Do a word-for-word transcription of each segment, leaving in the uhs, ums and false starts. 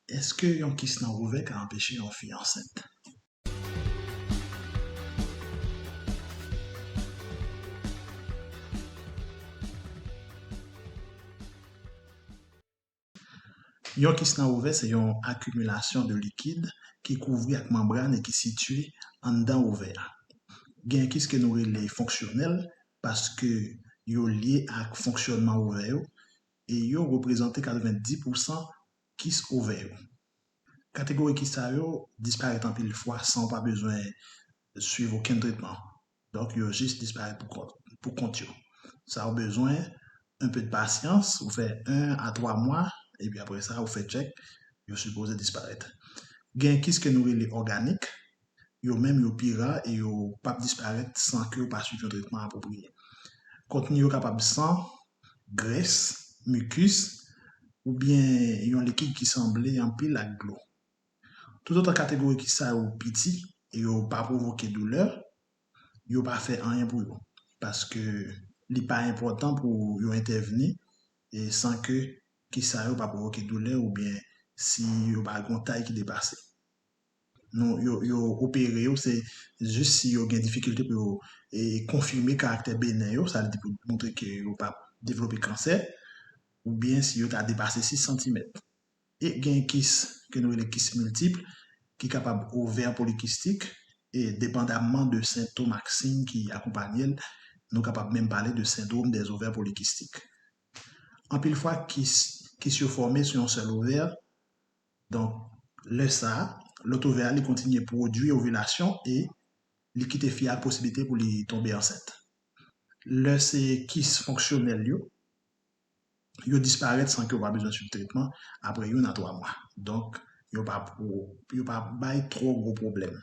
Èske yon kis nan ovè ka anpeche yon fi ansent? Yon kis nan ovè se yon akimilasyon de likid ki kouvri ak manbràn e ki sitiye anndan ovè a. Gen kis ke nou rele fonksyonèl paske yo lye ak fonksyònman ovè yo e yo reprezante katrevenndis pousan kis ovè yo. Kategori kis sa yo disparèt anpil fwa san w pa bezwen swiv okenn tretman. Donk, yo jis disparèt pou kont, pou kont yo. Sa w bezwen, un peu de patience, ou fè un a twa mwa, epi apre sa, ou fè tchèk, yo sipoze disparèt. Gen kis ke nou rele òganik, yo menm yo pi ra e yo p ap disparèt san ke w pa swiv yon tretman apwopriye. Kontni yo kapab san, grès, mikis, oubyen yon likid ki sanble anpil ak dlo. Toutotan kategori kis sa yo piti e yo pa pwovoke doulè, yo pa fè anyen pou yo, paske li pa enpòtan pou yo entèvni e san ke kis sa yo pa pwovoke doulè oubyen si yo pa gen yon tay ki depase. Nou, yo, yo opere yo, se jis si yo gen difikilte pou yo e, konfime karaktè benen yo, sa vle di pou montre ke yo pa devlope kansè, oubyen si yo ta depase sis santimèt. E gen kis ke nou rele kis miltip, ki kapab ovè polikistik, e depandamman de sentòm ak siy ki akonpanye l, nou kapab menm pale de sendwòm dè ovè polikistik. Anpil fwa, kis, kis yo fòme sou yon sèl ovè. Donk, lè sa a, lòt ovè a, li kontinye pwodui ovilasyon e li kite fi a posiblite pou li tonbe ansent. Lè se kis fonksyonèl yo, yo disparèt san ke w pa bezwen swiv tretman apre youn a twa mwa. Donk, yo pa, yo pa bay twò gwo pwoblèm.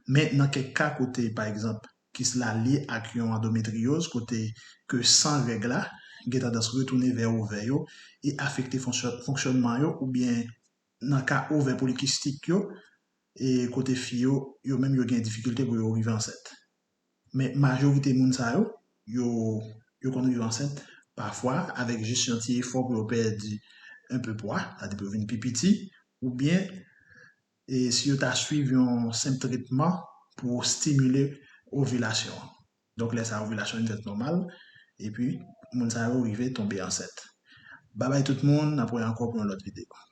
Men nan kèk ka kote, pa egzanp, kis la lye ak yon andometriyoz, kote ke san règ la gen tandans retounen vè ovè yo e afekte fonksyon-, fonksyònman yo, oubyen nan ka ovè polikistik yo, e kote fi yo, yo menm yo gen difikilte pou yo rive ansent. Men majorite moun sa yo, yo, yo konn rive ansent pafwa avèk jis yon ti efò pou yo pèdi un peu pwa, sa vle di pou yo vin pi piti, oubyen e si yo ta swiv yon senp tretman pou stimile ovilasyon an. Donk, lè sa a, ovilasyon vin fèt nòmal, epi moun sa yo rive tonbe ansent. Babay tout moun, n ap wè ankò pou yon lòt videyo.